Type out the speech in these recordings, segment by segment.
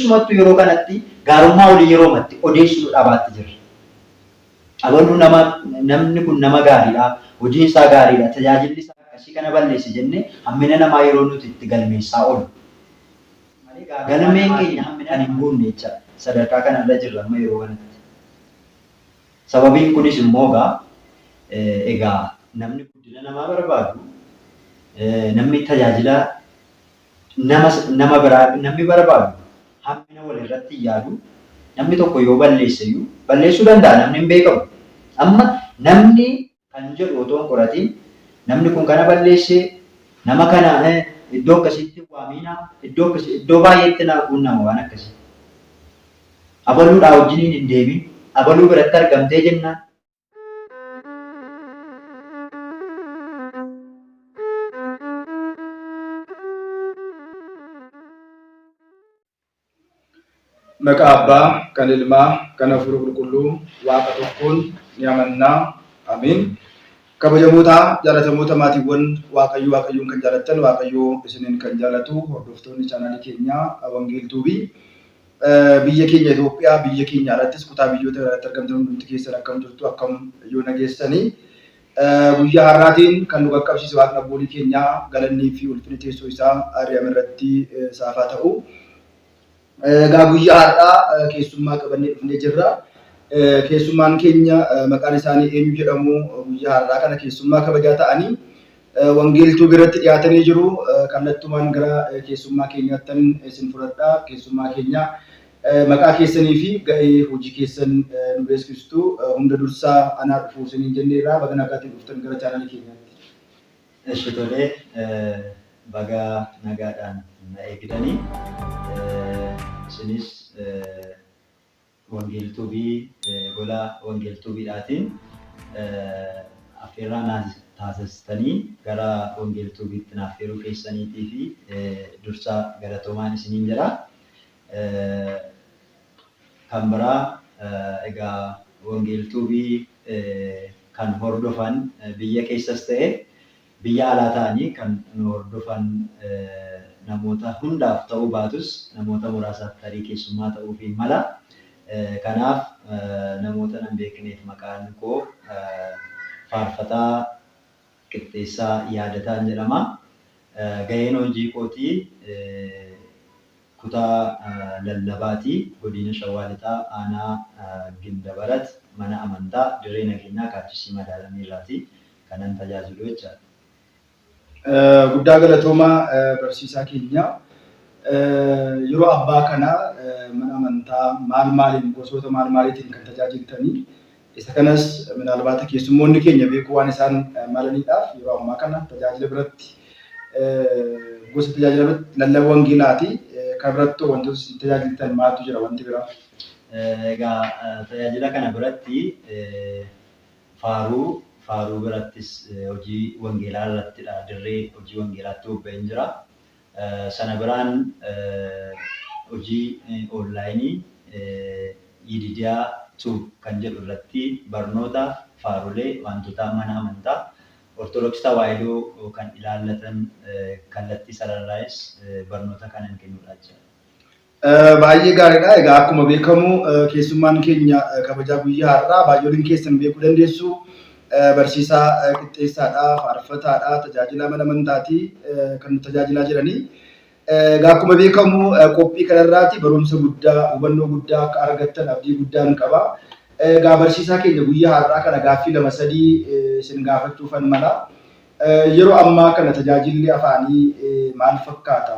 Keessumattuu yeroo kanatti gaarummaa walii yeroomatti odeessinu dhabaatti jirra. Abaluu nama namni kun nama gaariidha, hojiin isaa gaariidha, tajaajilli isaa akkasii kana balleesse jennee hammina namaa yeroo nuti itti galmeessaa oollu. Galmeen keenya kan hin guunne jechaadha. Sadarkaa kanarra jirra amma yeroo kanatti. Sababiin kunis immoo egaa egaa namni guddina namaa barbaadu, namni tajaajila nama nama biraa namni barbaadu hammina wal irratti hin yaadu. Namni tokko yoo balleesse iyyuu balleessuu danda'a, namni hin beekamu. Amma namni kan jedhu otoo hin qoratiin namni kun kana balleesse, nama kana iddoo akkasiitti waamiinaa, iddoo akkasii iddoo baay'eetti na quunnama waan akkasii. Abaluudhaa wajjiniin hin deemin, abaluu biratti argamtee jennaan. Maqaa Abbaa, kan Ilmaa, kan Hafuura Qulqulluu, Waaqa tokkoon ni amannaa. Ameen. Kabajamoota, jaalatamoota maatiiwwan Waaqayyoo, Waaqayyoon kan jaalattan, Waaqayyoo isiniin kan jaalatu, hordoftoonni chaanaalii keenyaa Wangeeltuubii. Biyya keenya Itoophiyaa, biyya keenya alattis kutaa biyyoota irratti argamtan hundumti keessan akkam jirtu, akkam yoo nageessanii? Guyyaa har'aatiin kan nu qaqqabsiise Waaqni abboolii keenyaa galannii fi ulfinni teessoo isaa ari'ame irratti saafaa ta'u. Egaa guyyaa har'aa keessummaa qabannee dhufnee jirra. Keessummaan keenya maqaan isaanii eenyu jedhamu? Guyyaa har'aa kana keessummaa kabajaa ta'anii Wangeeltuu biratti dhiyaatanii jiru. Kallattumaan gara keessummaa keenyaattan isin fudhadha. Keessummaa keenya, maqaa keessanii fi ga'ee hojii keessan nu beeksistu. Hunda dursaa anaa dhufuu isiniin jenneerra. Baga nagaatiin dhuftan gara chaanalii keenyaatti. Eshi tolee, baga nagaadhaan na eegdanii. Isinis Wangeeltuubii gola Wangeeltuubiidhaatiin affeerraa na taasistanii gara Wangeeltuubiitti na affeeruu keessaniitii fi dursa galatoomaan isiniin jedha. Kan biraa egaa Wangeeltuubii kan hordofan biyya keessas ta'e biyya alaa ta'anii kan nu hordofan namoota hundaaf ta'uu baatus namoota muraasaaf tarii keessummaa ta'uufiin mala. Kanaaf namoota nan beekneef maqaan koo Faarfataa Qixxeessaa Yaadataan jedhama. Gaheen hojii kootii kutaa lallabaati. Godina Shawaa Lixaa Aanaa Gindabarat mana amantaa Dirree Nageenyaa Kaachisii Madaalamii irraati kanan tajaajilu jechaadha. Guddaa galatoomaa barsiisaa keenya. Yeroo abbaa kana mana amantaa maal maaliin, gosoota maal maaliitiin kan tajaajiltanii? Isa kanas minaalbaata keessummoonni keenya beekuu waan isaan malaniidhaaf, yeroo ammaa kana tajaajila biratti, gosa tajaajila biratti lallaba wangeelaati. Kan biratti wantoota isin tajaajiltan maaltu jira wanti biraa? Egaa tajaajila kana biratti faaruu birattis hojii wangeelaa irrattidha. Dirree hojii wangeelaatti bobba'een jira. Sana biraan hojii onlaayinii Yididiyaa Tube kan jedhu irratti barnoota faarulee, wantoota mana amantaa Ortodoksii Tawaahidoo kan ilaallatan kallattii sararraayis barnoota kanan kennudha jechuudha. Baay'ee gaariidha. Egaa akkuma beekamu keessummaan keenya kabajaa guyyaa har'aa baay'ooliin keessan beekuu dandeessu. Barsiisaa Qixxeessaadha, faarfataadha, tajaajilaa mana amantaati kan nu tajaajilaa jiranii. Egaa akkuma beekamu qophii kanarraati barumsa guddaa, hubannoo guddaa akka argattan abdii guddaan qaba. Egaa barsiisaa keenya, guyyaa har'aa kana gaaffii lama sadii isin gaafachuufan mala. Yeroo ammaa kana tajaajilli afaanii maal fakkaata?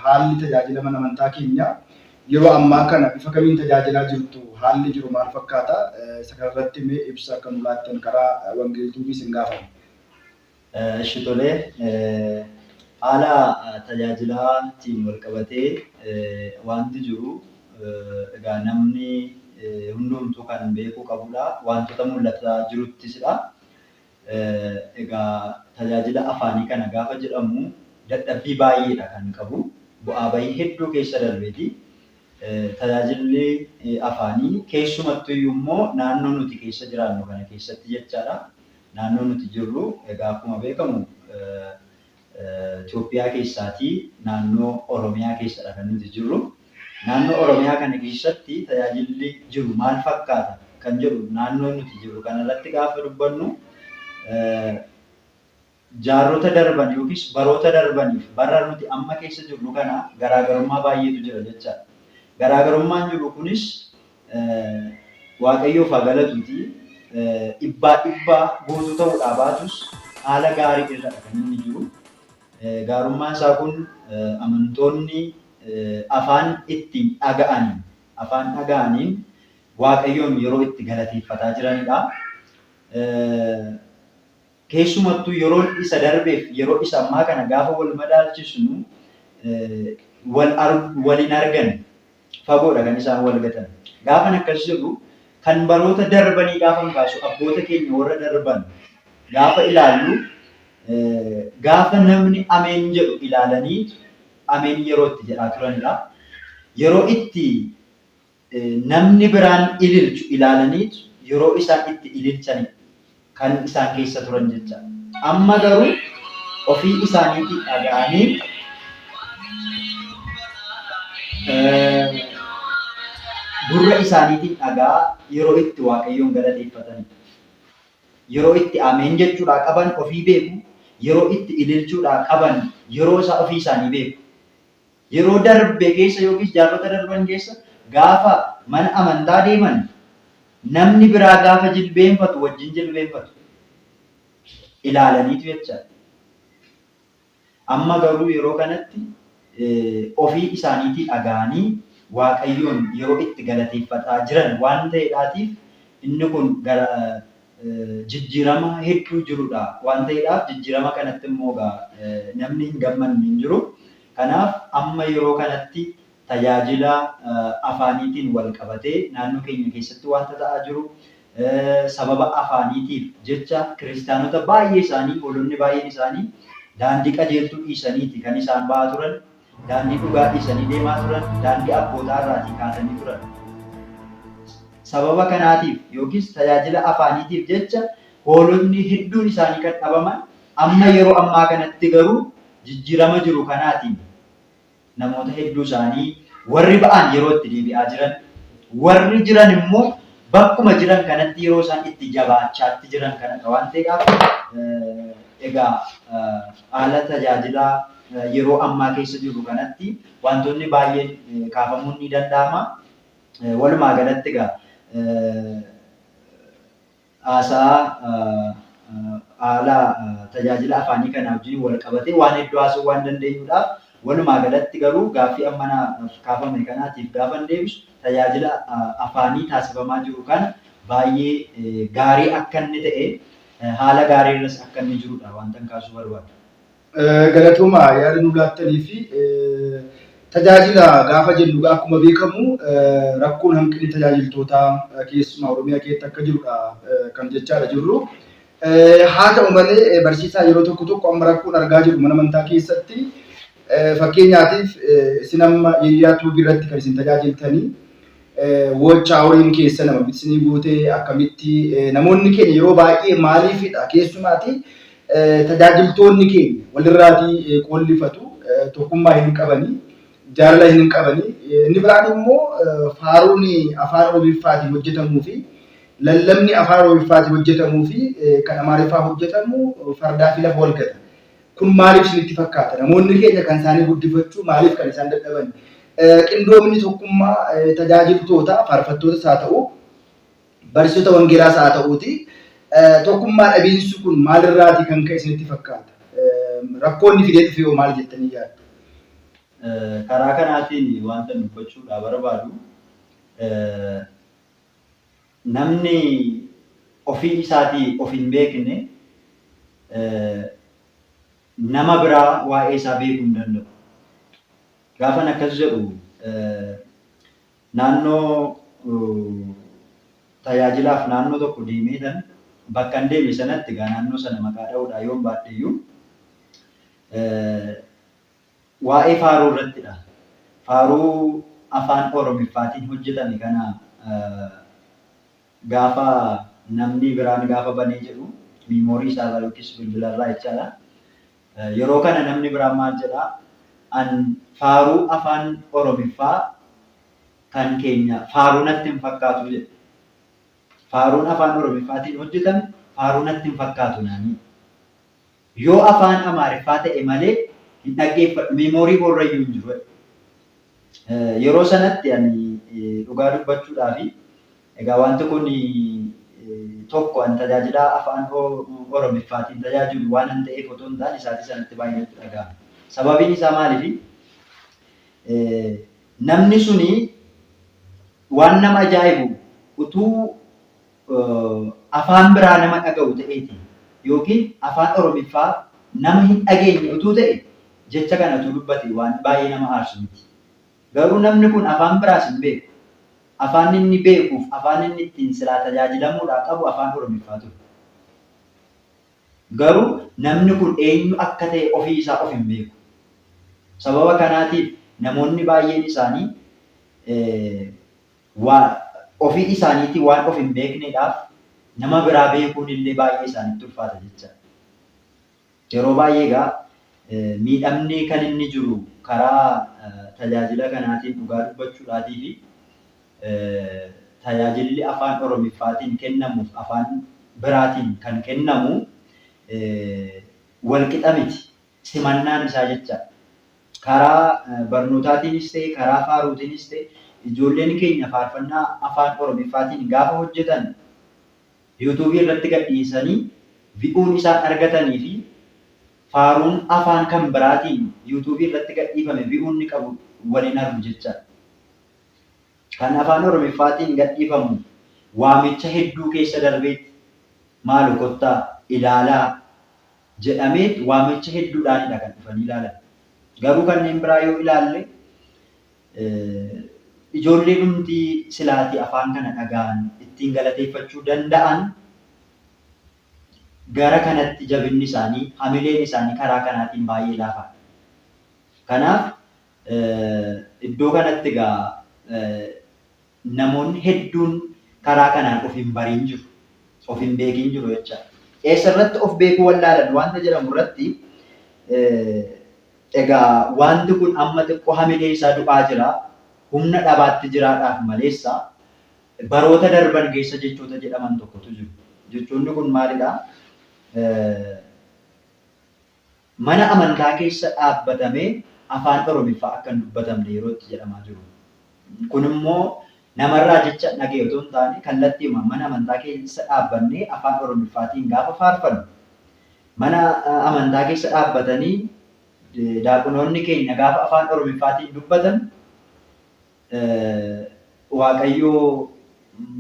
Haalli tajaajila mana amantaa keenya yeroo ammaa kana bifa kamiin tajaajilaa jirtu? Haalli jiru maal fakkaata? Isa kanarratti mee ibsa akka nu laattan karaa Wangeeltuubii isin gaafanna. Eshi tolee, haala tajaajilaatiin wal qabatee wanti jiru egaa namni hundumtuu kan beekuu qabudha. Wantoota mul'ataa jiruttisidha. Egaa tajaajila afaanii kana gaafa jedhamu dadhabbii baay'eedha kan qabu. Bu'aa bahii hedduu keessa darbeeti. Tajaajilli afaanii keessumattuyyuu immoo naannoo nuti keessa jiraannu kana keessatti jechaadha. Naannoo nuti jirru egaa akkuma beekamu Itoophiyaa keessaatii naannoo Oromiyaa keessadha kan nuti jirru. Naannoo Oromiyaa kana keessatti tajaajilli jiru maal fakkaata kan jedhu naannoo nuti jirru kanarratti gaafa dubbannu jaarrota darban yookiis baroota darbaniif bara nuti amma keessa jirru kana garaagarummaa baay'eetu jira jechaadha. Garaagarummaan jiru kunis Waaqayyoof haa galatuuti dhibbaa dhibbaa guutuu ta'uudhaa baatus haala gaarii irradha kan inni jiru. Gaarummaan isaa kun amantoonni afaan ittiin dhaga'aniin afaan dhaga'aniin Waaqayyoon yeroo itti galateeffataa jiranidha. Keessumattuu yeroon isa darbeef yeroo isa ammaa kana gaafa wal madaalchisnu wal wal hin argan, fagoodha kan isaan wal gatan. Gaafan akkas jedhu kan baroota darbanii gaafan kaasu abboota keenya warra darban gaafa ilaallu gaafa namni ameen jedhu ilaalanii ameen yeroo itti jedhaa turanidha. Yeroo itti namni biraan ililchu ilaalaniitu yeroo isaan itti ililchanidha kan isaan keessa turan jecha. Amma garuu ofii isaaniitii dhaga'anii gurra isaaniitiin dhaga'aa yeroo itti Waaqayyoon galateeffatanidha. Yeroo itti ameen jechuudhaa qaban ofii beeku, yeroo itti ililchuudhaa qaban yeroo isaa ofii isaanii beeku. Yeroo darbe keessa yookiis jaarrota darban keessa gaafa mana amantaa deeman namni biraa gaafa jilbeenfatu wajjin jilbeenfatu. Ilaalaniitu jechaadha. Amma garuu yeroo kanatti ofii isaaniitii dhaga'anii Waaqayyoon yeroo itti galateeffataa jiran waan ta'eedhaatiif inni kun gara jijjiirama hedduu jirudha waan ta'eedhaaf jijjiirama kanatti immoo egaa namni hin gammanne hin jiru. Kanaaf amma yeroo kanatti tajaajila afaaniitiin wal qabatee naannoo keenya keessatti wanta ta'aa jiru sababa afaaniitiif jecha kiristaanota baay'ee isaanii hoolonni baay'een isaanii daandii qajeeltuu dhiisaniiti kan isaan ba'aa turan, daandii dhugaa dhiisanii deemaa turan, daandii abbootaa irraatii kaatanii turan. Sababa kanaatiif yookiis tajaajila afaaniitiif jecha hoolonni hedduun isaanii kan dhabaman, amma yeroo ammaa kanatti garuu jijjiirama jiru kanaatiin namoota hedduu isaanii warri ba'an yeroo itti deebi'aa jiran, warri jiran immoo bakkuma jiran kanatti yeroo isaan itti jabaachaatti jiran kanadha waan ta'eedhaaf egaa haala tajaajilaa yeroo ammaa keessa jirru kanatti wantoonni baay'een kaafamuun ni danda'ama. Walumaa galatti egaa haasaa haala tajaajila afaanii kana wajjin wal qabatee waan hedduu haasa'uu waan dandeenyuudhaaf walumaa galatti garuu gaaffii amma naaf kaafame kanaatiif gaafan deebisu tajaajila afaanii taasifamaa jiru kana baay'ee gaarii akka inni ta'e, haala gaarii irras akka inni jirudha wantan kaasuu barbaadu. Galatooma yaada nu laattanii fi tajaajila gaafa jennu egaa akkuma beekamu rakkoon hanqinni tajaajiltootaa keessumaa Oromiyaa keessatti akka jirudha kan jechaadha jirru. Haa ta'u malee barsiisaa yeroo tokko tokko amma rakkoon argaa jirru mana amantaa keessatti fakkeenyaatiif isin amma Hiriyaa Tuubii irratti kan isin tajaajiltanii watch houriin keessa nama bitsinii guutee akkamitti namoonni keenya yeroo baay'ee maaliifidha keessumaati tajaajiltoonni keenya walirraatii qoollifatu, tokkummaa hin qabanii, jaalala hin qabanii. Inni biraan immoo faaruun afaan Oromiffaatiin hojjetamuu fi lallabni afaan Oromiffaatiin hojjetamuu fi kan Amaariffaa hojjetamu fardaa fi lafa wal gata. Kun maaliif isinitti fakkaata? Namoonni keenya kan isaanii guddifachuu maaliif kan isaan dadhaban? Qindoomni tokkummaa tajaajiltoota faarfattootas haa ta'u, barsiisota wangeelaas haa ta'uuti tokkummaa dhabiinsi kun maalirraatii kan ka'e isinitti fakkaata? Rakkoonni fidee dhufe hoo maal jettanii yaaddu? Karaa kanaatiin wanta dubbachuudhaa barbaadu, namni ofii isaatii of hin beekne nama biraa waa'ee isaa beekuu hin danda'u. Gaafan akkas jedhu naannoo tajaajilaaf naannoo tokko deemeetan bakkan deeme sanatti egaa naannoo sana maqaa dha'uudhaa yoon baadheyyuu waa'ee faaruu irrattidha. Faaruu afaan Oromiffaatiin hojjetame kana gaafa namni biraan gaafa banee jedhu miimoorii isaarraa yookiis bilbilarraa jechaadha. Yeroo kana namni biraan maal jedhaa? An faaruu afaan Oromiffaa Kan keenya faaruu natti hin fakkaatu jedhe. Faaruun afaan Oromiffaatiin hojjetame faaruu natti hin fakkaatu naanii. Yoo afaan Amaariffaa ta'e malee hin dhaggeeffadhu miimoorii koorrayyuu hin jiru jedhe. Yeroo sanatti ani dhugaa dubbachuudhaafi egaa wanti kun tokko an tajaajilaa afaan Oromiffaatiin tajaajilu waan an ta'eef otoo hin taane isaatii sanatti baay'ee natti dhaga'ame. Sababiin isaa maaliifi namni suni waan nama ajaa'ibu utuu afaan biraa nama dhaga'u ta'eeti yookiin afaan Oromiffaa nama hin dhageenye utuu ta'e jecha kana utuu dubbate waan baay'ee nama aarsu miti. Garuu namni kun afaan biraas hin beeku. Afaan inni beekuuf afaan inni ittiin silaa tajaajilamuudhaa qabu afaan Oromiffaa ture. Garuu namni kun eenyu akka ta'e ofii isaa of hin beeku. Sababa kanaatiif namoonni baay'een isaanii ofii isaaniitii waan of hin beekneedhaaf nama biraa beekuun illee baay'ee isaanitti ulfaata jechaadha. Yeroo baay'ee egaa miidhamni kan inni jiru karaa tajaajila kanaatiin dhugaa dubbachuudhaatii fi tajaajilli afaan Oromiffaatiin kennamuuf afaan biraatiin kan kennamu walqixa miti simannaan isaa jechaadha. Karaa barnootaatiinis ta'e karaa faaruutiinis ta'e ijoolleen keenya faarfannaa afaan Oromiffaatiin gaafa hojjetan yuutuubii irratti gadhiisanii vi'uun isaan argatanii fi faaruun afaan kan biraatiin yuutuubii irratti gadhiifame vi'uun inni qabu wal hin argu jechaadha. Kan afaan Oromiffaatiin gadhiifamu waamicha hedduu keessa darbeet maalo kottaa ilaalaa jedhameet waamicha hedduudhaanidha kan dhufanii ilaalan. Garuu kanneen biraa yoo ilaalle ijoollee dhumti silaatii afaan kana dhaga'an ittiin galateeffachuu danda'an gara kanatti jabinni isaanii hamileen isaanii karaa kanaatiin baay'ee laafaadha. Kanaaf iddoo kanatti egaa namoonni hedduun karaa kanaan of hin bariin jiru. Of hin beekin jiru jechaadha. Eessa irratti of beekuu wallaalan wanta jedhamu irratti egaa wanti kun amma xiqqoo hamilee isaa du'aa jira. Humna dhabaatti jiraadhaaf maleessa baroota darban keessa jechoota jedhaman tokkotu jiru. Jechoonni kun maalidhaa? Mana amantaa keessa dhaabbatamee afaan Oromiffaa akka hin dubbatamne yeroo itti jedhamaa jiru. Kun immoo namarraa jecha dhaga'e otoo hin taane kallattiimaan mana amantaa keessa dhaabbannee afaan Oromiffaatiin gaafa faarfannu mana amantaa keessa dhaabbatanii daaqunoonni keenya gaafa afaan Oromiffaatiin dubbatan Waaqayyoo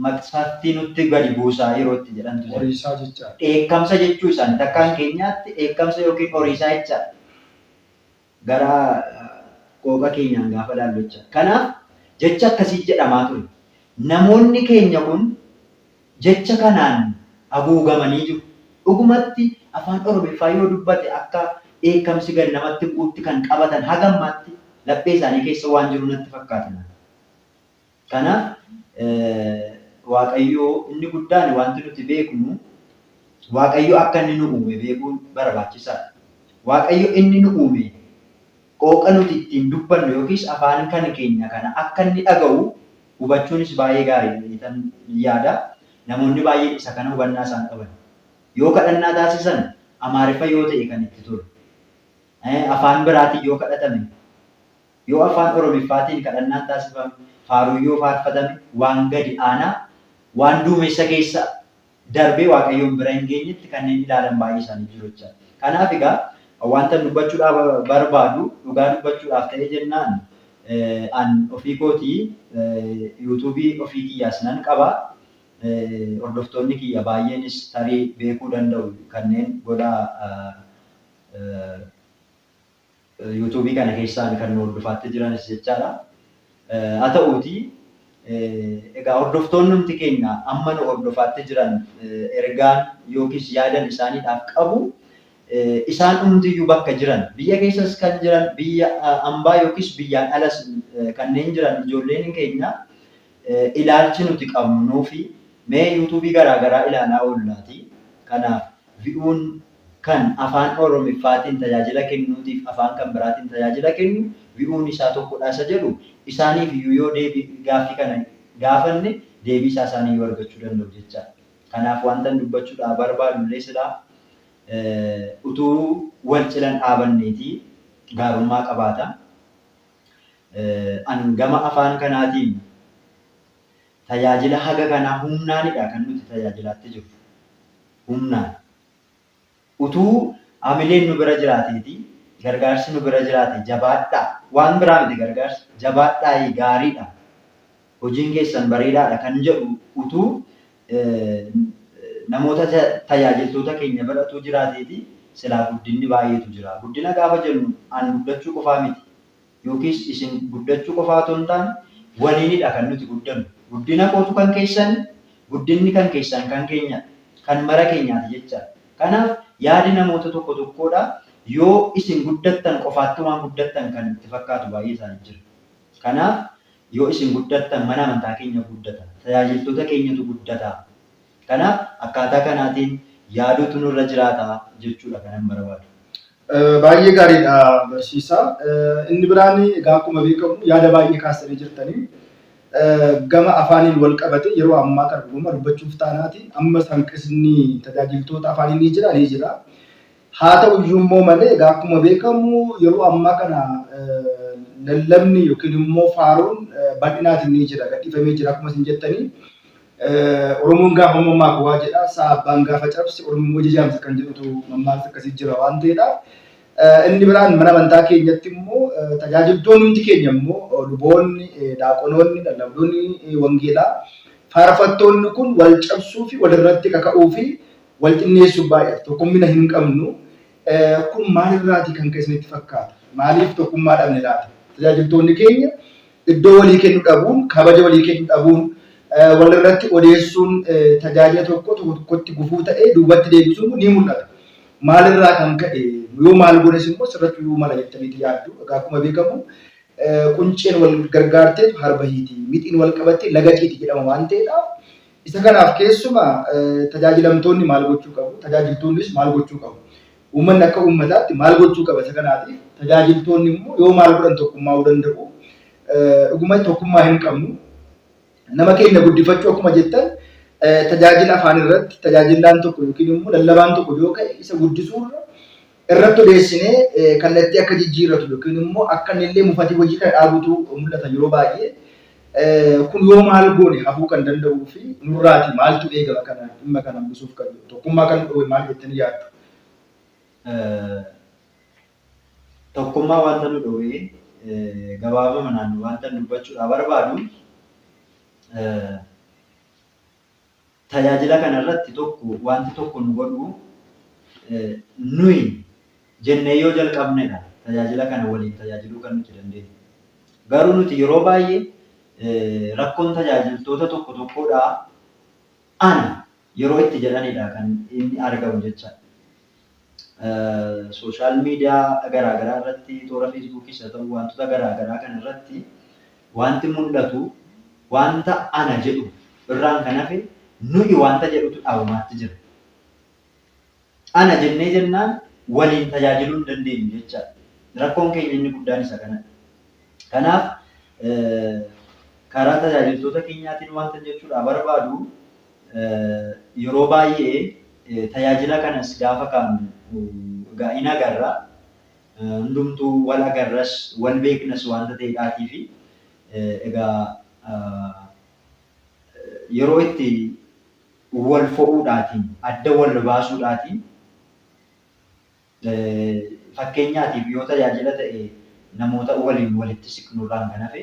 maqsaftii nutti gadi buusaa yeroo itti jedhantu jira. Horiisaa jechaadha. Dheekkamsa jechuu isaanii takkaan keenyaatti dheekkamsa yookiin horiisaa jechaadha. Gara qooqa keenyaan gaafa ilaallu jechaadha. Kanaaf jecha akkasii jedhamaa ture. Namoonni keenya kun jecha kanaan haguugamanii jiru. Dhugumatti afaan Oromiffaa yoo dubbate akka dheekkamsi gad namatti bu'utti kan qabatan haga ammaatti laphee isaanii keessa waan jiru natti fakkaata. Kanaaf Waaqayyoo inni guddaan wanti nuti beeknu Waaqayyo akka inni nu uume beekuun barbaachisaadha. Waaqayyo inni nu uume qooqa nuti ittiin dubbannu yookiis afaan kan keenya kana akka inni dhaga'u hubachuunis baay'ee gaariidha jedheetan yaada. Namoonni baay'een isa kana hubannaa isaan qaban. Yoo kadhannaa taasisan Amaariffa yoo ta'e kan itti tolu. Afaan biraatiin yoo kadhatame, yoo afaan Oromiffaatiin kadhannaan taasifame, faaruun yoo faarfatame waan gadi aanaa, waan duumessa keessa darbee Waaqayyoon bira hin geenyetti kanneen ilaalan baay'ee isaanii jiru jechaadha. Kanaaf egaa wanta dubbachuudhaaf barbaadu dhugaa dubbachuudhaaf ta'ee jennaan an ofii kootii yuutuubii ofii kiyyaas nan qaba. Hordoftoonni kiyya baay'eenis tarii beekuu danda'u kanneen gola yuutuubii kana keessaan kan nu hordofaatti jiranis jechaadha. Haa ta'uutii egaa hordoftoonnumti keenya amma nu hordofaatti jiran ergaan yookiis yaadan isaaniidhaaf qabu isaan dhumtiyyuu bakka jiran biyya keessas kan jiran biyya ambaa yookiis biyyaan alas kanneen jiran ijoolleen keenya ilaalchi nuti qabnuu fi mee yuutuubii garaa garaa ilaalaa oollaati. Kanaaf vi'uun kan afaan Oromiffaatiin tajaajila kennuutiif afaan kan biraatiin tajaajila kennu wi'uun isaa tokkodha isa jedhu isaaniif iyyuu yoo deebii gaaffii kana gaafanne deebii isaa isaanii iyyuu argachuu danda'u jechaadha. Kanaaf wantan dubbachuudhaa barbaadu illee silaa utuu wal cilan dhaabanneetii gaarummaa qabaata. An gama afaan kanaatiin tajaajila haga kanaa humnaanidha kan nuti tajaajilaatti jirru. Humnaan. Utuu hamileen nu bira jiraateeti, gargaarsi nu bira jiraate jabaadhaa. Waan biraa miti gargaarsi jabaadhaa gaariidha. Hojiin keessan bareedaadha kan jedhu utuu namoota tajaajiltoota keenya bira utuu jiraateeti silaa guddinni baay'eetu jira. Guddina gaafa jennu an guddachuu qofaa miti. Yookiis isin guddachuu qofaa otoo hin taane waliinidha kan nuti guddannu. Guddina kootu kan keessan, guddinni kan keessan kan keenyadha. Kan mara keenyaati jechaadha. Kanaaf yaadi namoota tokko tokkoodha yoo isin guddattan qofaatti waan guddattan kan itti fakkaatu baay'ee isaanii jira. Kanaaf yoo isin guddattan mana amantaa keenya guddata. Tajaajiltoota keenyatu guddata. Kanaaf akkaataa kanaatiin yaaduutu nurra jiraata jechuudha kanan barbaadu. Baay'ee gaariidha barsiisaa. Inni biraan egaa akkuma beekamu yaada baay'ee kaastanii jirtanii gama afaaniin wal qabate yeroo ammaa kana dhuguma dubbachuuf taanaati ammas hanqisni tajaajiltoota afaanii ni jira ni jira. Haa ta'u iyyuu immoo malee egaa akkuma beekamu yeroo ammaa kana lallabni yookiin immoo faaruun bal'inaatiin ni jira gadhiifamee jira akkuma isin jettanii. Oromoon gaafa mammaaku waa jedha sa'a abbaan gaafa cabse Oromoon hojii jaamsa kan jedhutu mammaaksa akkasii jira waan ta'eedha. Inni biraan mana amantaa keenyatti immoo tajaajiltoonni hundi keenya immoo luboonni, daaqonoonni, lallabdoonni wangeelaa faarfattoonni kun wal cabsuu fi walirratti kaka'uu fi wal xinneessuu baay'ata. Tokkummina hin qabnu. Kun maalirraatii kan ka'e isinitti fakkaata? Maaliif tokkummaa dhabne laata? Tajaajiltoonni keenya iddoo walii kennuu dhabuun, kabaja walii kennuu dhabuun, walirratti odeessuun tajaajila tokko tokko tokkotti gufuu ta'ee duubatti deebisuun kun ni mul'ata. Maalirraa kan ka'e yoo maal goones immoo sirrachuu mala jettaniiti yaaddu. Egaa akkuma beekamu qunceen wal gargaarteetu harba hiiti, mixiin wal qabattee laga ciiti jedhama waan ta'eedhaaf isa kanaaf keessumaa tajaajilamtoonni maal gochuu qabu, tajaajiltoonnis maal gochuu qabu. Uummanni akka uummataatti maal gochuu qaba isa kanaatiif tajaajiltoonni immoo yoo maal godhan tokkummaa'uu danda'u. Dhugumatti tokkummaa hin qabnu. Nama keenya guddifachuu akkuma jettan tajaajila afaan irratti tajaajilaan tokko yookiin immoo lallabaan tokko yoo ka'e isa guddisuurra irratti odeessinee kallattii akka jijjiirratu yookiin immoo akka inni illee mufatii hojii kana dhaabutu mul'ata yeroo baay'ee. Kun yoo maal goone hafuu kan danda'uu fi nurraati maaltu eegama kana dhimma kana hambisuuf kan jedhu tokkummaa kan dhoowwe maal jettanii yaaddu? Tokkummaa wanta nu dhowwee gabaabummaan wanta dubbachuudhaa barbaadu tajaajila kanarratti tokko wanti tokko nu godhu nuyi jennee yoo jalqabnedha tajaajila kana waliin tajaajiluu kan nuti dandeenyu. Garuu nuti yeroo baay'ee rakkoon tajaajiltoota tokko tokkodhaa ana yeroo itti jedhanidha kan inni argamu jechaadha. Sooshaal miidiyaa garaagaraa irratti toora feesbuukiis haa ta'u wantoota garaagaraa kana irratti wanti mul'atu wanta ana jedhu irraan kan hafe nuyi wanta jedhutu dhaabamaatti jira. Ana jennee jennaan waliin tajaajiluu hin dandeenyu jechaadha. Rakkoon keenya inni guddaan isa kanadha. Kanaaf karaa tajaajiltoota keenyaatiin wanta jechuudha barbaadu yeroo baay'ee tajaajila kanas gaafa kaanu egaa in agarra. Hundumtuu wal agarras wal beeknas wanta ta'eedhaatii fi egaa yeroo itti wal fo'uudhaatiin adda wal baasuudhaatiin fakkeenyaatiif yoo tajaajila ta'e namoota waliin walitti siqnurraan kan hafe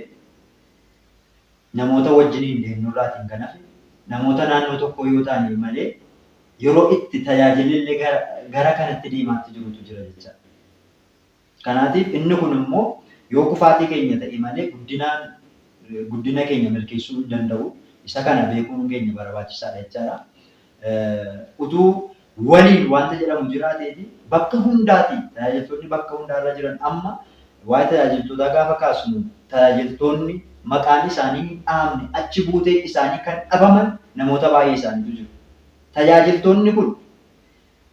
namoota wajjiniin deemnurraatiin kan hafe namoota naannoo tokkoo yoo ta'an malee yeroo itti tajaajilli illee gara kanatti deemaatti jirutu jira jechaadha. Kanaatiif inni kun immoo yoo kufaatii keenya ta'e malee guddinaan guddina keenya milkeessuu hin danda'u. Isa kana beekuun keenya barbaachisaadha jechaadha. Utuu waliin wanta jedhamu jiraateeti bakka hundaati tajaajiltoonni bakka hundaarra jiran amma waa'ee tajaajiltootaa gaafa kaasnu tajaajiltoonni maqaan isaanii hin dhahamne achi buutee isaanii kan dhabaman namoota baay'ee isaaniitu jiru. Tajaajiltoonni kun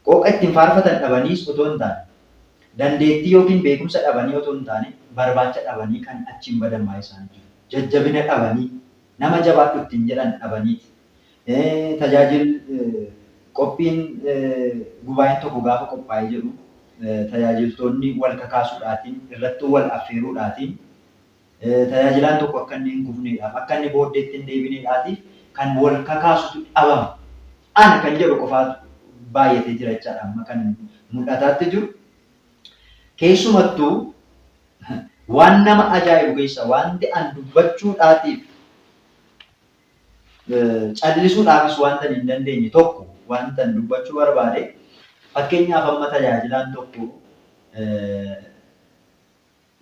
qooqa ittiin faarfatan dhabaniis otoo hin taane dandeettii yookiin beekumsa dhabanii otoo hin taane barbaacha dhabanii kan achiin badan baay'ee isaanii jiru. Jajjabina dhabanii, nama jabaadhu ittiin jedhan dhabaniiti. Tajaajil qophiin gubaa'een tokko gaafa qophaa'ee jedhu tajaajiltoonni wal kakaasuudhaatiin irratti wal affeeruudhaatiin tajaajilaan tokko akka inni hin kufneedhaaf, akka inni booddeetti hin deebineedhaatiif kan wal kakaasutu dhabama. Ana kan jedhu qofaatu baay'atee jira jechaadha amma kan mul'ataatti jiru. Keessumattuu waan nama ajaa'ibu keessa wanti an dubbachuudhaatiif callisuudhaafis wanta hin dandeenye tokko, wanta dubbachuu barbaade, fakkeenyaaf amma tajaajilaan tokko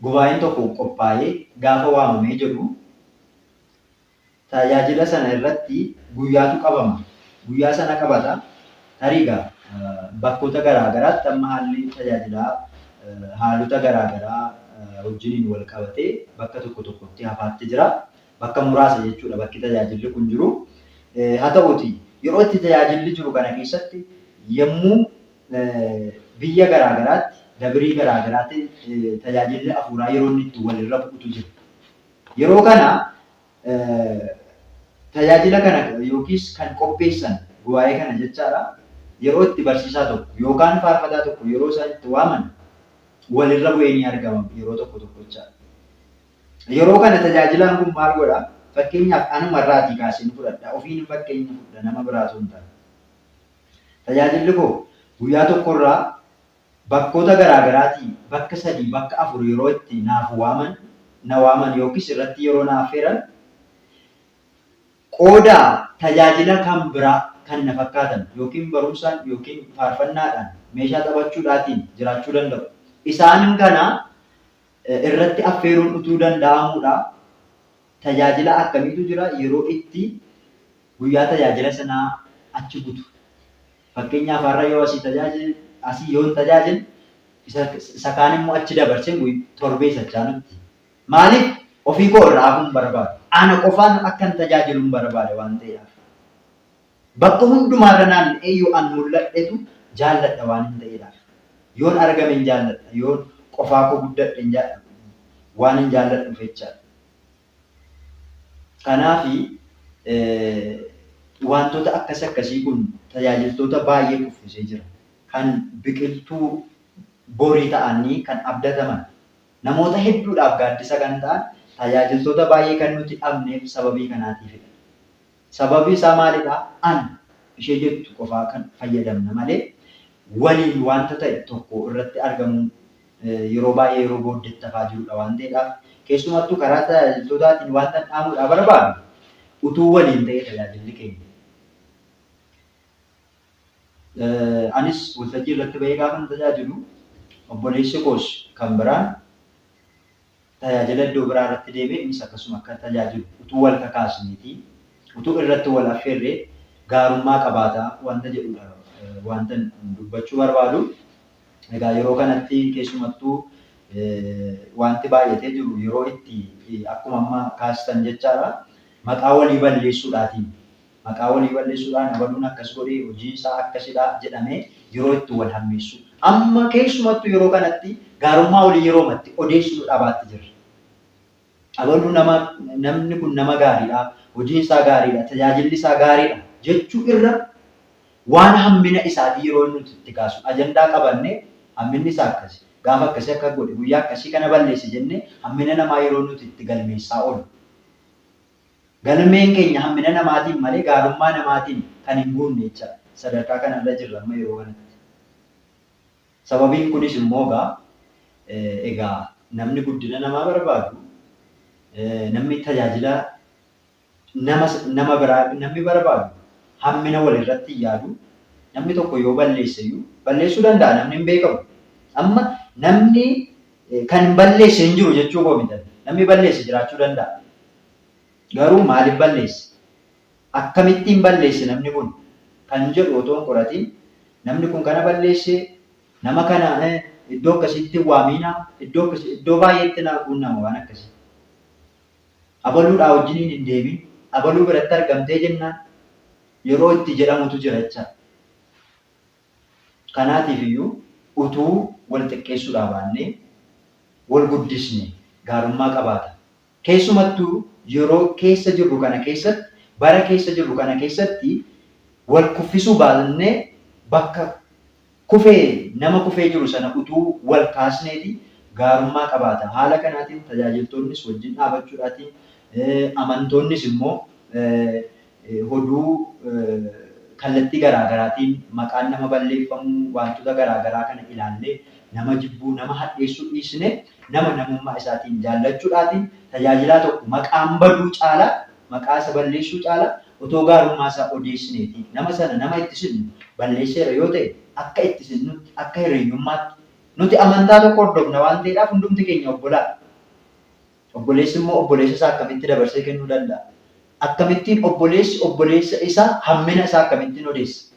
gubaa'een tokko qophaa'ee gaafa waamamee jedhu tajaajila sana irratti guyyaatu qabama. Guyyaa sana qabata. Tarii egaa bakkoota garaa garaatti amma haalli tajaajilaa haalota garaa garaa wajjiniin wal qabatee bakka tokko tokkotti hafaatti jira. Bakka muraasa jechuudha bakki tajaajilli kun jiru. Haa ta'uuti, yeroo itti tajaajilli jiru kana keessatti yommuu biyya garaa garaatti, dabirii garaa garaatti tajaajilli hafuuraa yeroo inni itti walirra bu'utu jira. Yeroo kana tajaajila kana yookiis kan qopheessan gubaa'ee kana jechaadha. Yeroo itti barsiisaa tokko yookaan faarfataa tokko yeroo isaan itti waaman walirra bu'ee ni argama yeroo tokko tokko jechaadha. Yeroo kana tajaajilaan kun maal godha? Fakkeenyaaf anuma irraatii kaaseen fudhadha. Ofiin fakkeenya fudha, nama biraa osoo hin taane. Tajaajilli koo guyyaa tokkorraa bakkoota garaa garaatii bakka sadii, bakka afur yeroo itti naaf waaman, na waaman yookiis irratti yeroo na affeeran, qooda tajaajila kan biraa kan na fakkaatan yookiin barumsaan yookiin faarfannaadhaan meeshaa taphachuudhaatiin jiraachuu danda'u. Isaan kana irratti affeeruun utuu danda'amuudha. Tajaajila akkamiitu jira yeroo itti guyyaa tajaajila sanaa achi butu. Fakkeenyaaf har'a yoo asii tajaajil asii yoo hin tajaajil isa kaan immoo achi dabarsee torbee isa chaanutti. Maaliif? Ofii koo irraa hafuu hin barbaadu. Ana qofaan akkan tajaajilu hin barbaada waan ta'eedhaaf. Bakka hundumaarra naanna'ee yoo an mul'adhetu jaalladha waan hin ta'eedhaaf. Yoon argame hin jaalladha. Yoon qofaa koo guddadhe hin waan hin jaalladhuuf jechaadha. Kanaafi wantoota akkas akkasii kun tajaajiltoota baay'ee kuffisee jira. Kan biqiltuu borii ta'anii kan abdataman, namoota hedduudhaaf gaaddisa kan ta'an tajaajiltoota baay'ee kan nuti dhabneef sababii kanaatiifidha. Sababi isaa maalidha? An ishee jettu qofaa kan fayyadamna malee waliin wanta ta'e tokko irratti argamuun yeroo baay'ee yeroo booddeetti hafaa jirudha waan ta'eedhaaf, keessumattuu karaa tajaajiltootaatiin wanta dhaamuudhaa barbaadu, utuu waliin ta'ee tajaajilli keenya. Anis waltajjii irratti bahee gaafan tajaajilu, obboleessi koos kan biraan tajaajila iddoo biraa irratti deemee innis akkasuma akka tajaajilu utuu wal kakaasneeti, utuu irratti wal affeerree gaarummaa qabaata wanta jedhudha wanta dubbachuu barbaadu. Egaa yeroo kanatti keessumattuu wanti baay'atee jiru yeroo itti akkuma amma kaastan jechaadha, maqaa walii balleessuudhaatiin, maqaa walii balleessuudhaan abaluun akkas godhee, hojiin isaa akkasidha jedhamee yeroo itti wal hammeessu. Amma keessumattuu yeroo kanatti gaarummaa walii yeroomatti odeessinu dhabaatti jirra. Abaluu nama, namni kun nama gaariidha, hojiin isaa gaariidha, tajaajilli isaa gaariidha jechuu irra waan hammina isaatii yeroo nuti itti kaasu ajandaa qabannee, hamminni isaa akkasi, gaafa akkasii akka godhe, guyyaa akkasii kana balleesse jennee hammina namaa yeroo nuti itti galmeessaa oolu. Galmeen keenya hammina namaatiin malee gaarummaa namaatiin kan hin guunne jechaadha. Sadarkaa kanarra jirra amma yeroo kanatti. Sababiin kunis immoo egaa namni guddina namaa barbaadu, namni tajaajila nama biraa namni barbaadu hammina walirratti hin yaadu. Namni tokko yoo balleesse iyyuu balleessuu danda'a, namni hin beekamu. Amma namni kan hin balleesse hin jiru jechuu koo miti. Namni balleesse jiraachuu danda'a. Garuu maaliif balleesse? Akkamittiin balleesse namni kun? Kan jedhu otoo hin qoratiin namni kun kana balleesse, nama kana iddoo akkasiitti hin waamiinaa, iddoo akkasii, iddoo baay'eetti na quunnama waan akkasii. Abaluudhaa wajjiniin hin deemin, abaluu biratti argamtee jennaan yeroo itti jedhamutu jira jechaadha. Kanaatiif iyyuu utuu wal xiqqeessuudhaa baannee wal guddisne. Gaarummaa qabaata. Keessumattuu yeroo keessa jirru kana keessatti, bara keessa jirru kana keessatti wal kuffisuu baannee bakka kufee nama kufee jiru sana utuu wal kaasneeti gaarummaa qabaata. Haala kanaatiin tajaajiltoonnis wajjin dhaabachuudhaatiin, amantoonnis immoo hoduu kallattii garaa garaatiin maqaan nama balleeffamuu wantoota garaa garaa kana ilaallee nama jibbuu, nama hadheessuu dhiisnee nama namummaa isaatiin jaallachuudhaatiin tajaajilaa tokko maqaan baduu caalaa, maqaa isa balleessuu caalaa otoo gaarummaa isaa odeessineeti nama sana nama itti sinnu balleesseera yoo ta'e akka itti sinnutti, akka hiriyyummaatti nuti amantaa tokko hordofna waan ta'eedhaaf hundumti keenya obbolaadha. Obboleessi immoo obboleessa isaa akkamitti dabarsee kennuu danda'a? Akkamittiin obboleessi obboleessa isaa hammina isaa akkamittiin odeessa?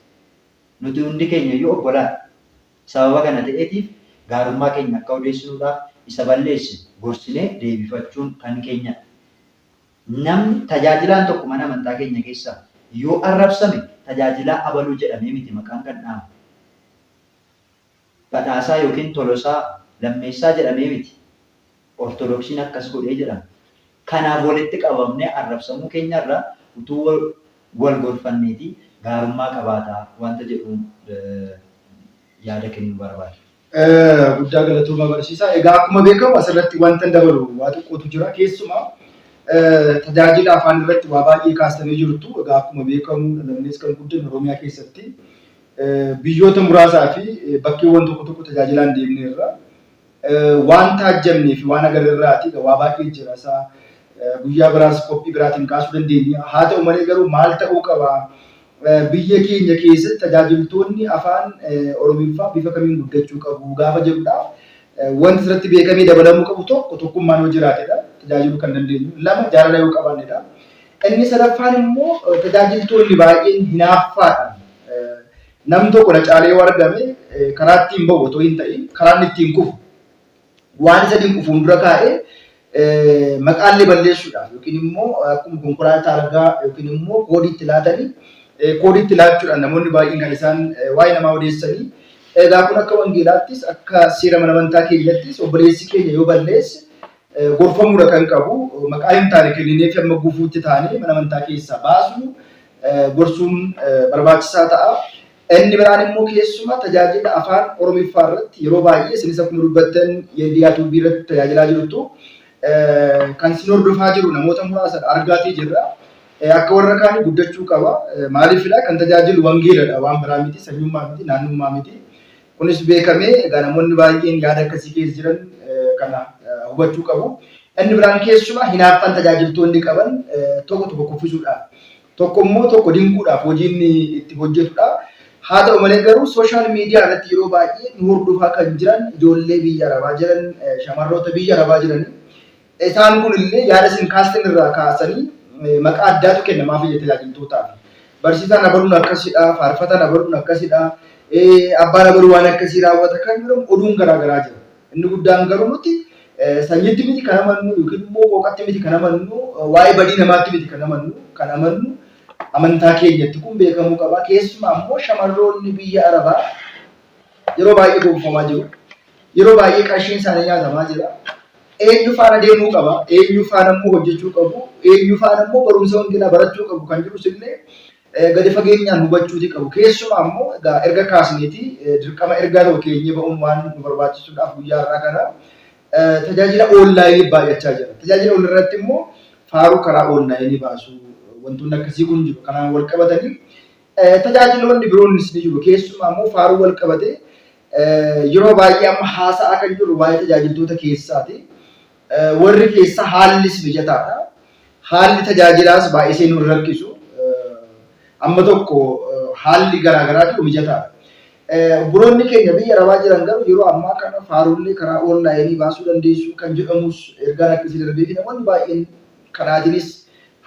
Nuti hundi keenya iyyuu obbolaadha. Sababa kana ta'eetiif gaarummaa keenya akka odeessinuudhaaf isa balleesse gorsinee deebifachuun kan keenyadha. Namni tajaajilaan tokko mana amantaa keenya keessaa yoo arrabsame tajaajilaa abaluu jedhamee miti maqaan kan dhahamu. Badhaasaa yookiin Tolosaa Lammeessaa jedhamee miti. Ortodoksiin akkas godhee jedhama. Kanaaf walitti qabamnee arrabsamuu keenyarra utuu wal gorfanneetii gaarummaa qabaata wanta jedhuun yaada kennuu barbaada. Guddaa galatoomaa barsiisaa. Egaa akkuma beekamu asirratti wanta dabalu waa xiqqootu jira. Keessumaa tajaajila afaan irratti waa baay'ee kaastanii jirtu. Egaa akkuma beekamu dhalannees kan guddanne Oromiyaa keessatti biyyoota muraasaa fi bakkeewwan tokko tokko tajaajilaan deemneerra. Waan taajjabnee fi waan agarrerraati waa baay'ee jira. Isaa guyyaa biraas qophii biraatiin kaasuu dandeenya. Haa ta'u malee garuu maal ta'uu qaba? Biyya keenya keessatti tajaajiltoonni afaan Oromiffaa bifa kamiin guddachuu qabu gaafa jedhudhaaf wanti asirratti beekamee dabalamuu qabu tokko tokkummaan yoo jiraatedha. Tajaajiluu kan dandeenyu. Lama jaalala yoo qabaannedha. Inni sadaffaan immoo tajaajiltoonni baay'een hinaaffaadhaan namni tokko na caalee yoo argame karaa ittiin ba'u otoo hin ta'in karaa inni ittiin kufu waan isa dinqu fuuldura kaa'ee maqaallee balleessuudhaaf yookiin immoo akkuma konkolaataa argaa yookiin immoo koodii itti laatanii koodii itti laachuudhaan namoonni baay'een kan isaan waa'ee namaa odeessanii. Egaa kun akka wangeelaattis akka seera mana amantaa keenyattis obboleessi keenya yoo balleesse gorfamuudha kan qabu. Maqaa hin taane kennineef amma gufuutti taanee mana amantaa keessaa baasu gorsuun barbaachisaa ta'a. Inni biraan immoo keessumaa tajaajila afaan Oromiffaa irratti yeroo baay'ee isinis akkuma dubbattan Yeediyaa Tuubii irratti tajaajilaa jirtu. Kan isin hordofaa jiru namoota muraasadha argaatii jirra. Akka warra kaanii guddachuu qaba. Maaliifidha kan tajaajilu wangeeladha waan biraa miti, sanyummaa miti, naannummaa miti. Kunis beekamee egaa namoonni baay'een yaada akkasii keessa jiran kana hubachuu qabu. Inni biraan keessumaa hinaaffaan tajaajiltoonni qaban tokko tokko kuffisuudhaaf, tokko immoo tokko dinquudhaaf hojii inni itti hojjetudha. Haa ta'u malee garuu sooshaal miidiyaa irratti yeroo baay'ee nu hordofaa kan jiran ijoollee biyya Arabaa jiran, shamarroota biyya Arabaa jiran isaan kun illee yaada isin kaastan irraa kaasanii maqaa addaatu kennamaaf ija tajaajiltootaaf. Barsiisaan abaluun akkasidha, faarfataan abaluun akkasidha, abbaan abaluu waan akkasii raawwata kan jedhamu oduun garaa garaa jira. Inni guddaan garuu nuti sanyitti miti kan amannu yookiin immoo qooqatti miti kan amannu, waa'ee badii namaatti miti kan amannu, kan amannu amantaa keenyatti kun beekamuu qaba. Keessumaa immoo shamarroonni biyya Arabaa yeroo baay'ee gonfamaa jiru. Yeroo baay'ee qarshiin isaanii nyaatamaa jira. Eenyu faana deemuu qaba, eenyu faana immoo hojjechuu qabu, eenyu faana immoo barumsa wangeelaa barachuu qabu kan jedhus illee gadi fageenyaan hubachuuti qabu. Keessumaa immoo egaa erga kaasneeti dirqama ergaa tokko keenyee ba'uun waan nu barbaachisuudhaaf guyyaa har'aa kana tajaajila oonlaayinii baay'achaa jira. Tajaajila oonlaayinii irratti immoo faaruu karaa oonlaayinii baasu wantoonni akkasii kun jiru. Kanaan wal qabatanii tajaajiloonni biroonis ni jiru. Keessumaa immoo faaruu wal qabatee yeroo baay'ee amma haasa'aa kan jiru waa'ee tajaajiltoota keessaati. Warri keessa haallis mijataadha. Haalli tajaajilaas baay'isee nu rakkisu. Amma tokko haalli garaagaraa jiru mijataadha. Obboloonni keenya biyya Arabaa jiran garuu yeroo ammaa kana faaruullee karaa oonlaayinii baasuu dandeessu kan jedhamus ergaan akkasii darbee fi namoonni baay'een kanaatiinis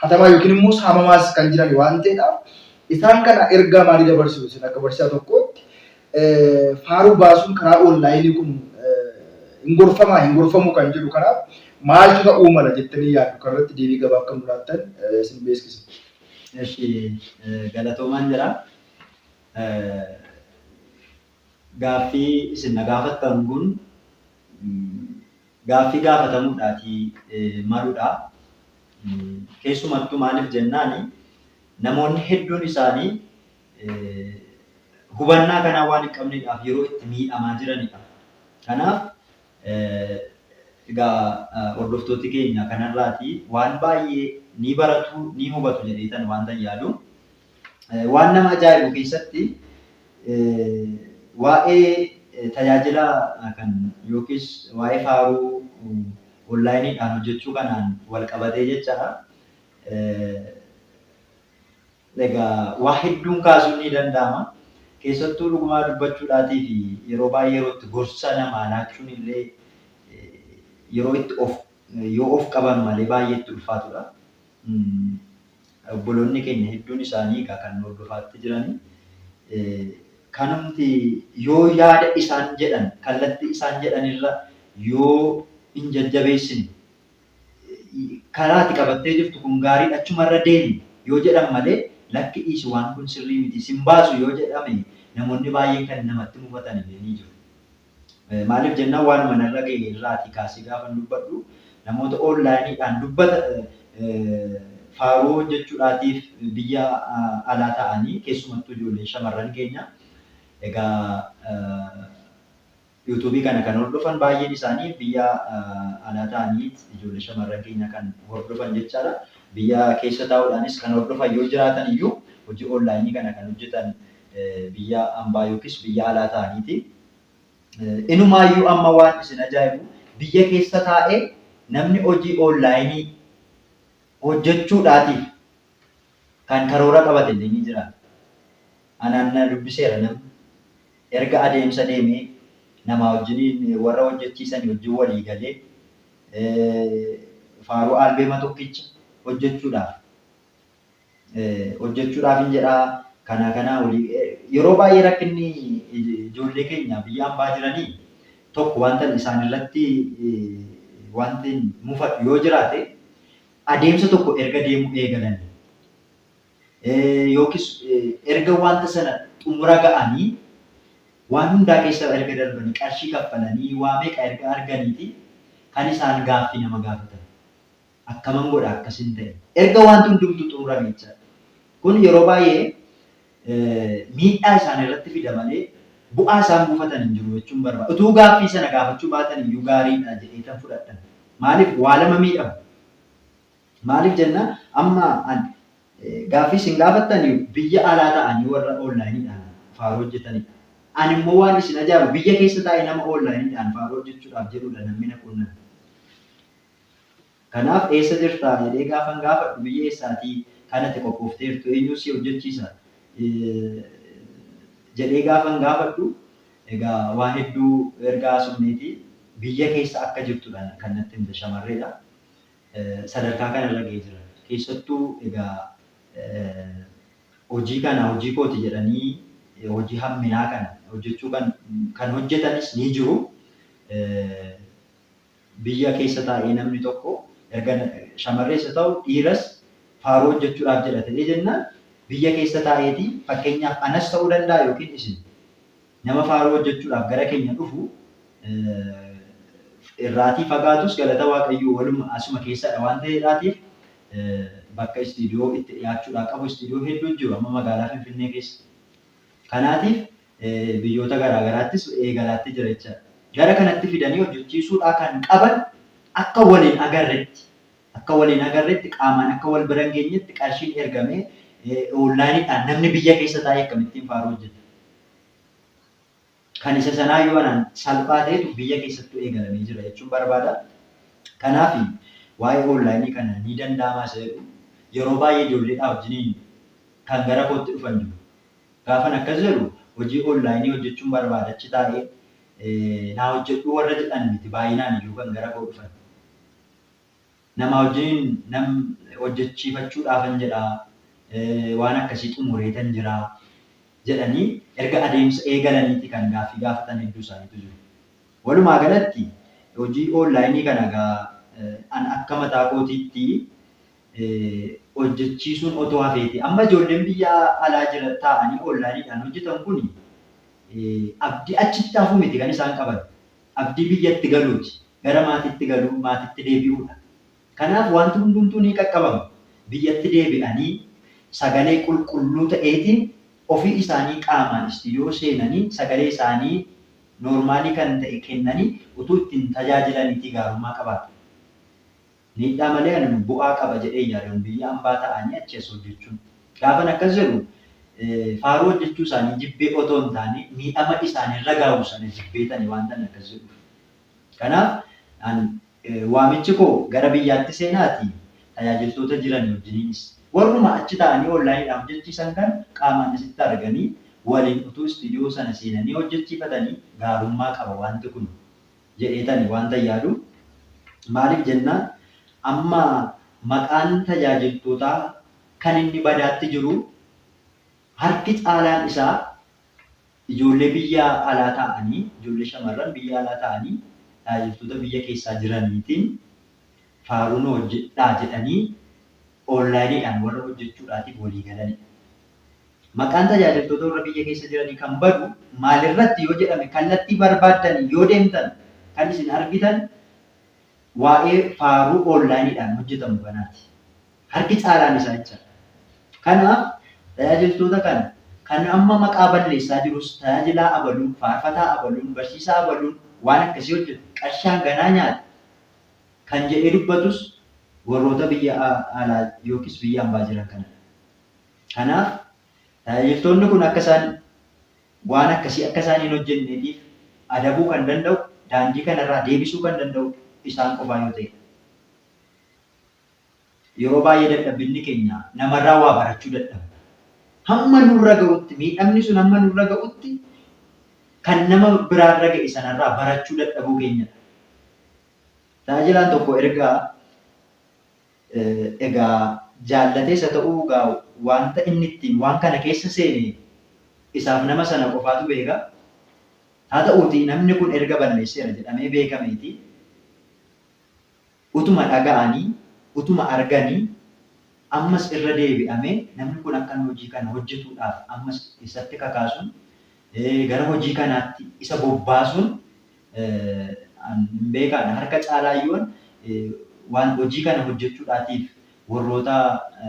hatamaa yookiin immoo saamamaas kan jiran waan ta'eedhaaf isaan kana ergaa maalii dabarsitu isin akka barsiisaa tokkootti faaruu baasuun karaa oonlaayinii kun hin gorfamaa hin gorfamuu kan jedhu kanaaf maaltu ta'uu mala jettanii yaaddu kanarratti deebii gabaa akka nu laattan isin beeksisa. Eshi galatoomaan jira. Gaaffii isin na gaafattan kun Gaaffii gaafatamuudhaatii maludha. Keessumattuu maaliif jennaani namoonni hedduun isaanii hubannaa kanaa waan hin qabneedhaaf yeroo itti miidhamaa jiranidha. Kanaaf egaa hordoftooti keenya kanarraatii waan baay'ee ni baratu, ni hubatu jedheetan waantan yaadu. Waan nama ajaa'ibu keessatti waa'ee tajaajila kan yookiis waa'ee faaruu onlaayiniidhaan hojjechuu kanaan wal qabatee jechaadha. Egaa waa hedduun kaasuun ni danda'ama. Keessattuu dhugumaa dubbachuudhaatii fi yeroo baay'ee yeroo itti gorsa namaa laachuun illee yeroo itti of yoo of qaban malee baay'ee itti ulfaatudha. Obboloonni keenya hedduun isaanii egaa kan hordofaatti jiranii kanumti yoo yaada isaan jedhan kallattii isaan jedhanirra yoo hin jajjabeessine karaa ati qabattee jirtu kun gaariidha achumarra deemi yoo jedhan malee lakki dhiisi waan kun sirrii miti sin baasu yoo jedhame namoonni baay'een kan namatti mufatan illee ni jiru. Maaliif jennaan waanuma narra ga'e irraatii kaasee gaafan dubbadhu namoota onlaayiniidhaan dubbata faaruu hojjechuudhaatiif biyya alaa ta'anii keessumattuu ijoolleen shamarran keenya egaa yuutuubii kana kan hordofan baay'een isaanii biyya alaa ta'anii ijoollee shamarran keenya kan hordofan jechaadha. Biyya keessa taa'uudhaanis kan hordofan yoo jiraatan iyyuu hojii onlaayinii kana kan hojjetan biyya ambaa yookiis biyya alaa ta'aniiti. Inumaayyuu amma waan isin ajaa'ibu biyya keessa taa'ee namni hojii onlaayinii hojjechuudhaatiif kan karoora qabate illee ni jira. Anaan na dubbiseera namni. Erga adeemsa deemee namaa wajjiniin warra hojjechiisan wajjin walii galee faaruu albeema tokkicha hojjechuudhaaf hojjechuudhaaf hin jedhaa kanaa kanaa walii yeroo baay'ee rakkinni ijoollee keenya biyya ambaa jiranii tokko wanta isaan irratti wanti mufadhu yoo jiraate adeemsa tokko erga deemuu eegalanii yookiis erga wanta sana xumura ga'anii waan hundaa keessa erga darbanii qarshii kaffalanii waa meeqa erga arganiiti kan isaan gaaffii nama gaafatan. Akkaman godha akkasin ta'e. Erga wanti hundumtuu xumurame jechaadha. Kun yeroo baay'ee miidhaa isaan irratti fida malee bu'aa isaan buufatan hin jiru jechuun barbaada. Utuu gaaffii sana gaafachuu baatan iyyuu gaariidha jedheetan fudhadhan. Maaliif waa lama miidhamu? Maaliif jenna amma gaaffii isin gaafattan biyya alaa ta'anii warra onlaayiniidhaan faaruu hojjetanidha. Ani immoo waan isin ajaa'ibu biyya keessa taa'ee nama onlaayiniidhaan faaruu hojjechuudhaaf jedhudha namni na quunname. Kanaaf eessa jirta jedhee gaafan gaafadhu biyya eessaatii kan ati qophoofteertu eenyuu si hojjechiisa jedhee gaafan gaafadhu egaa waa hedduu erga haasofneeti biyya keessa akka jirtudha kan natti himte shamarreedha. Sadarkaa kanarra ga'ee jira. Keessattuu egaa hojii kana hojii kooti jedhanii hojii hamminaa kana hojjechuu kan hojjetanis ni jiru. Biyya keessa taa'ee namni tokko erga shamarrees haa ta'u dhiiras faaruu hojjechuudhaaf jedha ta'ee jennaan biyya keessa taa'eeti fakkeenyaaf anas ta'uu danda'a yookiin isin nama faaruu hojjechuudhaaf gara keenya dhufu irraatii fagaatus galata Waaqayyoo waluma asuma keessadha waan ta'eedhaatiif bakka istiidiyoo itti dhiyaachuudhaa qabu istiidiyoo hedduu jiru amma magaalaa Finfinnee keessa. Kanaatiif biyyoota garaa garaattis eegalaatti jira jechaadha. Gara kanatti fidanii hojjechiisuudhaa kan qaban akka waliin agarretti akka waliin agarretti qaamaan akka wal bira hin geenyetti qarshiin ergamee onlaayiniidhaan namni biyya keessa taa'ee akkamittiin faaruu hojjeta. Kan isa sanaa yoo anaan salphaa ta'etu biyya keessattuu eegalamee jira jechuun barbaada. Kanaaf waa'ee onlaayinii kana ni danda'amaa isa jedhu yeroo baay'ee ijoolleedhaa wajjiniin kan gara kootti dhufan jiru. Gaafan akkas jedhu hojii onlaayinii hojjechuun barbaada achi taa'ee naa hojjedhuu warra jedhan miti baay'inaan iyyuu kan gara koo dhufan. Namaa wajjiniin nam hojjechiifachuudhaafan jedha waan akkasii xumureetan jira jedhanii erga adeemsa eegalaniiti kan gaaffii gaafatan hedduu isaaniitu jiru. Walumaa galatti hojii onlaayinii kana egaa an akka mataa kootiitti hojjechiisuun otoo hafeeti. Amma ijoolleen biyya alaa jira taa'anii onlaayiniidhaan hojjetan kun abdii achitti hafuu miti kan isaan qaban. Abdii biyyatti galuuti. Gara maatiitti galuu, maatiitti deebi'uudha. Kanaaf wanti hundumtuu ni qaqqabama. Biyyatti deebi'anii sagalee qulqulluu ta'eetiin ofii isaanii qaamaan istiidiyoo seenanii sagalee isaanii noormaalii kan ta'e kennanii utuu ittiin tajaajilaniitii gaarummaa qabaatu. Miidhaa malee ani bu'aa qaba jedhee hin yaadu biyya ambaa ta'anii achi as hojjechuun. Gaafan akkas jedhu faaruu hojjechuu isaanii jibbee otoo hin taane miidhama isaaniirra gahu sana jibbeetani wanta ani akkas jedhuuf. Kanaaf waamichi koo gara biyyaatti seenaati tajaajiltoota jiran wajjiniinis warruma achi ta'anii onlaayiniidhaan hojjechiisan kan qaamaan asitti arganii waliin utuu istiidiyoo sana seenanii hojjechiifatanii gaarummaa qaba wanti kun jedheetani wanta yaadu. Maaliif jennaan amma maqaan tajaajiltootaa kan inni badaatti jiru harki caalaan isaa ijoollee biyya alaa ta'anii, ijoollee shamarran biyya alaa ta'anii tajaajiltoota biyya keessaa jiraniitiin faaruu nu hojjedhaa jedhanii onlaayiniidhaan warra hojjechuudhaatiif walii galanidha. Maqaan tajaajiltoota warra biyya keessa jiranii kan badu maalirratti yoo jedhame kallattii barbaaddanii yoo deemtan kan isin argitan waa'ee faaruu onlaayiniidhaan hojjetamu kanaati. Harki caalaan isaa jechaadha. Kanaaf tajaajiltoota kana kan amma maqaa balleessaa jirus tajaajilaa abaluun, faarfataa abaluun, barsiisaa abaluun waan akkasii hojjetu qarshaan ganaa nyaata kan jedhee dubbatus warroota biyya alaa yookiis biyya ambaa jiran kanadha. Kanaaf tajaajiltoonni kun akka isaan waan akkasii akka isaan hin hojjenneetiif adabuu kan danda'u, daandii kanarraa deebisuu kan danda'u isaan qofaa yoo ta'edha. Yeroo baay'ee dadhabinni keenya namarraa waa barachuu dadhabna. Hamma nurra ga'utti, miidhamni sun hamma nurra ga'utti kan nama biraarra ga'e sanarraa barachuu dadhabuu keenyadha. Tajaajilaan tokko erga egaa jaallatees haa ta'uu egaa wanta inni ittiin waan kana keessa seene isaaf nama sana qofaatu beeka. Haa ta'uutii namni kun erga balleesseera jedhamee beekameeti utuma dhaga'anii, utuma arganii ammas irra deebi'amee namni kun akka inni hojii kana hojjetuudhaaf ammas isatti kakaasuun gara hojii kanaatti isa bobbaasuun hin beekaadha. Harka caalaayyuun waan hojii kana hojjechuudhaatiif warroota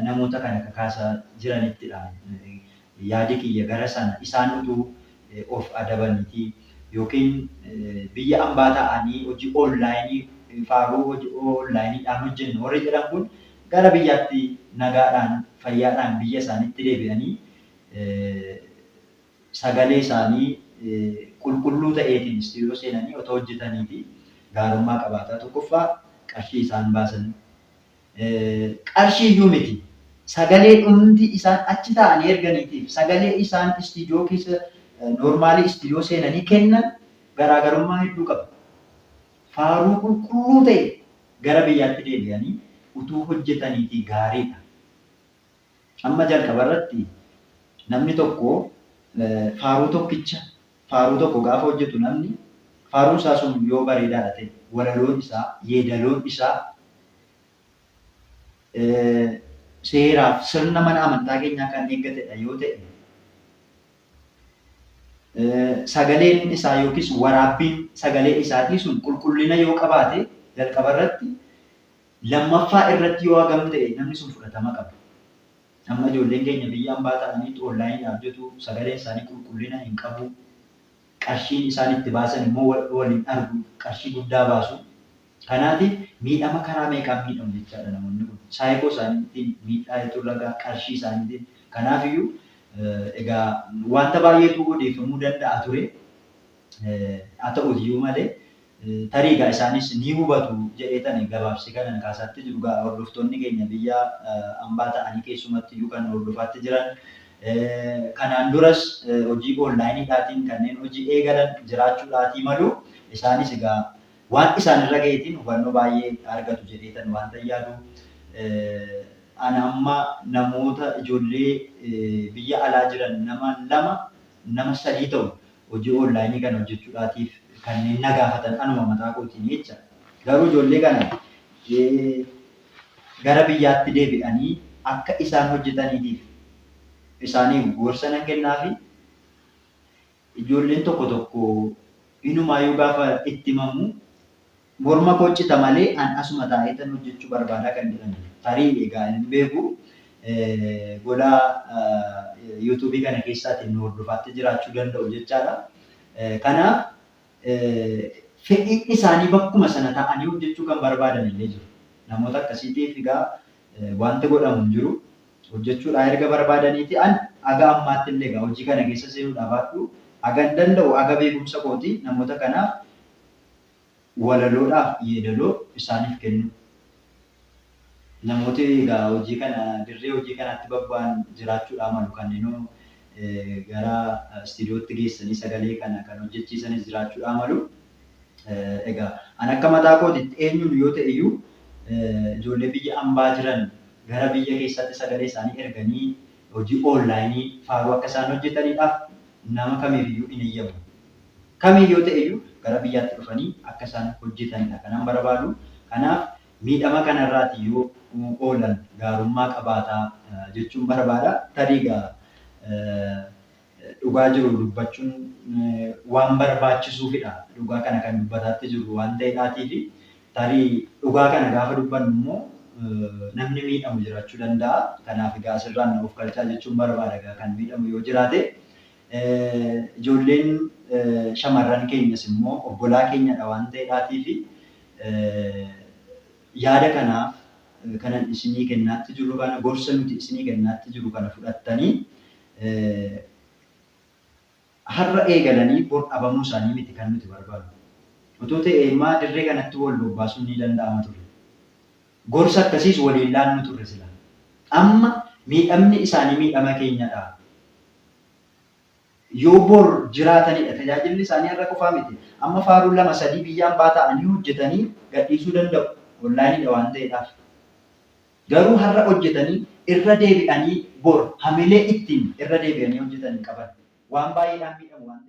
namoota kana kakaasaa jiranittidha. Yaadi kiyya gara sana isaan utuu of adabaniiti yookiin biyya ambaa ta'anii hojii onlaayinii faaruu hojii onlaayiniidhaan hojjennu warri jedhan kun gara biyyaatti nagaadhaan fayyaadhaan biyya isaaniitti deebi'anii sagalee isaanii qulqulluu ta'eetiin istiidiyoo seenanii otoo hojjetaniiti gaarummaa qabaataa. Tokkoffaa qarshii isaan baasan qarshii iyyuu miti. Sagalee dhumti isaan achi taa'anii erganiitiif sagalee isaan istiidiyoo keessa noormaalii istiidiyoo seenanii kennan garaagarummaa hedduu qaba. Faaruu qulqulluu ta'e gara biyyaatti deebi'anii utuu hojjetaniitii gaariidha. Amma jalqaba irratti namni tokko faaruu tokkicha faaruu tokko gaafa hojjetu namni faaruun isaa sun yoo bareedaadha ta'e walaloon isaa, yeedaloon isaa seeraaf sirna mana amantaa keenyaa kan eeggatedha yoo ta'e sagaleen isaa yookiis waraabbiin sagalee isaatii sun qulqullina yoo qabaate jalqaba irratti lammaffaa irratti yoo hagam ta'e namni sun fudhatama qaba. Amma ijoolleen keenya biyya ambaa ta'anii onlaayiniidhaan hojjetu, sagaleen isaanii qulqullina hin qabu. Qarshiin isaan itti baasan immoo waliin argu, qarshii guddaa baasu. Kanaatiif miidhama karaa meeqaan miidhamu jechaadha namoonni kun. Saayikoo isaaniitiin miidhaa irra gaha, qarshii isaaniitiin. Kanaafiyyuu egaa wanta baay'eetu odeeffamuu danda'a ture. Haa ta'uyyuu malee tarii egaa isaanis ni hubatu jedheetani gabaabsee kanan kaasaatti jiru. Egaa hordoftoonni keenya biyya ambaa ta'anii keessumatti iyyuu kan hordofaatti jiran kanaan duras hojii onlaayiniidhaatiin kanneen hojii eegalan jiraachuudhaatii malu. Isaanis egaa waan isaan irra ga'eetiin hubannoo baay'ee argatu jedheetan wanta yaadu. Ana amma namoota ijoollee biyya alaa jiran nama 2 nama 3 ta'u hojii onlaayinii kana hojjechuudhaatiif kanneen na gaafatan anuma mataa kootiin jecha. Garuu ijoollee kana gara biyyaatti deebi'anii akka isaan hojjetaniitiif isaaniif gorsa nan kennaafi. Ijoolleen tokko tokko inumaayyuu gaafa itti himamu Morma koo cita malee an asuma taa'eetan hojjechuu barbaada kan jedhan tarii egaa hin beeku gola yuutuubii kana keessaatiin nu hordofaatti jiraachuu danda'u jechaadha. Kanaaf fedhiin isaanii bakkuma sana taa'anii hojjechuu kan barbaadan illee jiru. Namoota akkasiitiif egaa wanti godhamu hin jiru. Hojjechuudhaa erga barbaadaniiti an haga ammaatti illee egaa hojii kana keessa seenuudhaaf haadhu haga hin danda'u haga beekumsa kooti namoota kanaaf walaloodhaaf yeedaloo isaaniif kennu. Namooti egaa hojii kana dirree hojii kanatti babba'an jiraachuudhaa malu kanneenuu gara istiidiyootti geessanii sagalee kana kan hojjechiisanis jiraachuudhaa malu. Egaa an akka mataa kootitti eenyuun yoo ta'e iyyuu ijoollee biyya ambaa jiran gara biyya keessatti sagalee isaanii erganii hojii onlaayinii faaruu akka isaan hojjetaniidhaaf nama kamiifiyyuu hin eeyyamu. Kamii yoo ta'e iyyuu gara biyyaatti dhufanii akka isaan hojjetanidha kanan barbaadu. Kanaaf miidhama kanarraati yoo oolan gaarummaa qabaataa jechuun barbaada. Tarii egaa dhugaa jiru dubbachuun waan barbaachisuufidha. Dhugaa kana kan dubbataatti jiru waan ta'eedhaatiifi tarii dhugaa kana gaafa dubbannu immoo namni miidhamu jiraachuu danda'a. Kanaaf egaa asirraan na of galchaa jechuun barbaada egaa kan miidhamu yoo jiraate. Ijoolleen shamarran keenyas immoo obbolaa keenyadha waan ta'eedhaatiifi yaada kanaaf kanan isinii kennaatti jiru kana gorsa nuti isinii kennaatti jiru kana fudhattanii har'a eegalanii bor dhabamuu isaanii miti kan nuti barbaadnu. Utuu ta'e immaa dirree kanatti wal bobbaasuun ni danda'ama ture. Gorsa akkasiis waliin laannu turre sila. Amma miidhamni isaanii miidhama keenyadha. Yoo bor jiraatanidha. Tajaajilli isaanii har'a qofaa miti. Amma faaruu lama sadii biyya ambaa taa'anii hojjetanii gadhiisuu danda'u. Onlaayiniidha waan ta'eedhaaf. Garuu har'a hojjetanii irra deebi'anii bor hamilee ittiin irra deebi'anii hojjetan hin qaban. Waan baay'eedhaan miidhamu waan ta'eef.